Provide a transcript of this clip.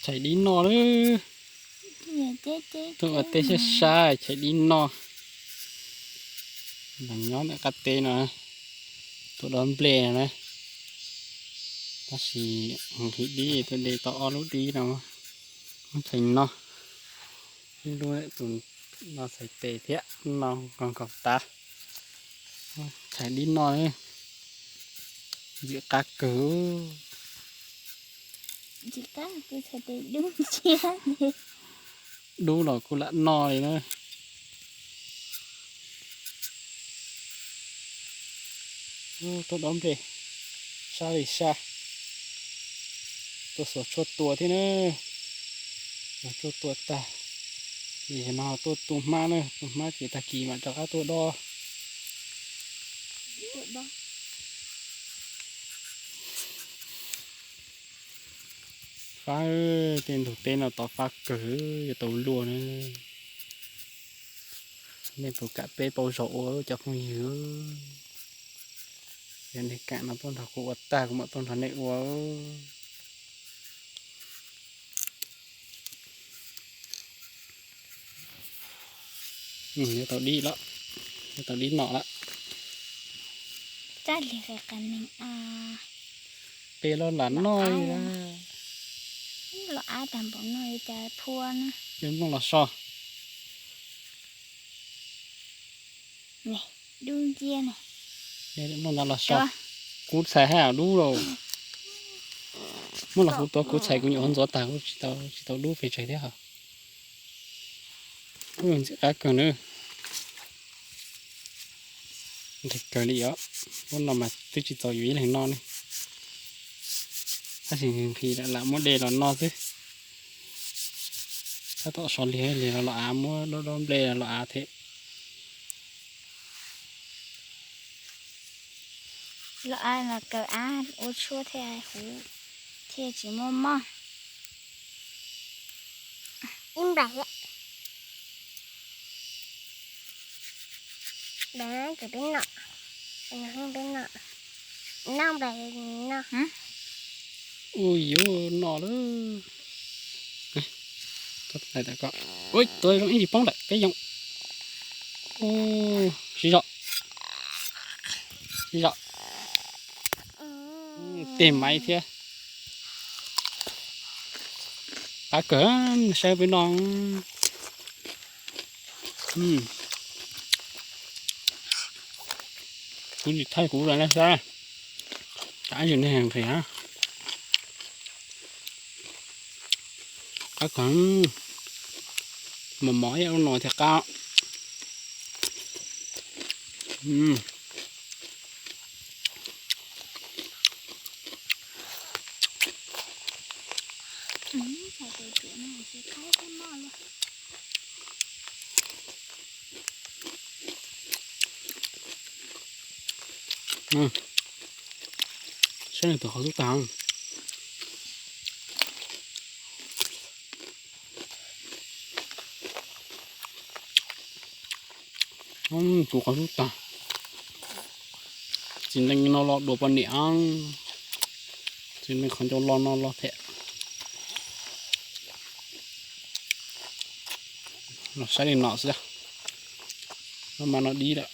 Chais dib noj lawm. Tuaj ua teb sab sab chais dib noj. Nyob ntawm qab teb no, tuaj dob nplej no na. Tab sis nqhis dib tuaj de tau ob lub dib no, muab chais noj. Ib lub tus no txhais tes thiab, no nkaus nkaus tav. Chais dib noj, ntxim qab kawg. Dub los kuj lam noj li na. Tuaj dob nplej sab li sab. Tuaj xuas tshuaj tua thiab na. Xuas tshuaj tua tag, ces no tuaj tu hmab na, tu hmab ces tag kis mam rov qab tuaj dob. Fab, tej ntug teb no tov fab kawg, yuav tau luaj na. Nej puas kam peb pauj zog ua cov phooj ywg? Yog nej kam no tuaj nrog kuv ua tag kuv mam tuaj nrog nej ua. Yuav tau dib lawm, yuav tau dib noj lawm. Peb los lam noj li. Los av tag npaum no li cas phua na. Nplooj los so. Nplooj ntawd los so. Kuv txhais haj dub lauj. Muab los kuv tuav kuv txhais kuv nyuam qhuav ntxuav tag kuv tsis tau dub pes tsawg thiab hos. Ntxim qab kawg na. Nqhis kawg li os. Ub no mas twb tsis txaus yus ib leeg noj ne. Tab sis nqhis lam muab de los noj xwb. Tab tom so lig lig los los av, muab dob dob nplej los los av thiab. Los av los kaw av ua tshuaj thiaj huv, thiaj tsis muaj mob. Ib nplam thiab. Nplam ces peb noj, peb noj, noj nplam no. Ui yuav noj lawm. Ua tuav zoo ib ntsis poob lawm peb yoo. Siv zog, siv zog. Tej maiv thiab. Qab kawg, saib peb noj. Kuv tsis thaij kuv los nej saib. Kav tsij nej nqhis. Qab kawg, mos mos ib ub no thiaj qab. Saib nws tus qhov xub tag. Tus qhov xub tag. Txiv neej no los dua poj niam. Txiv neej qhov ncauj loj no los thiab. Los saib li no xwb. No mas no dib lawm.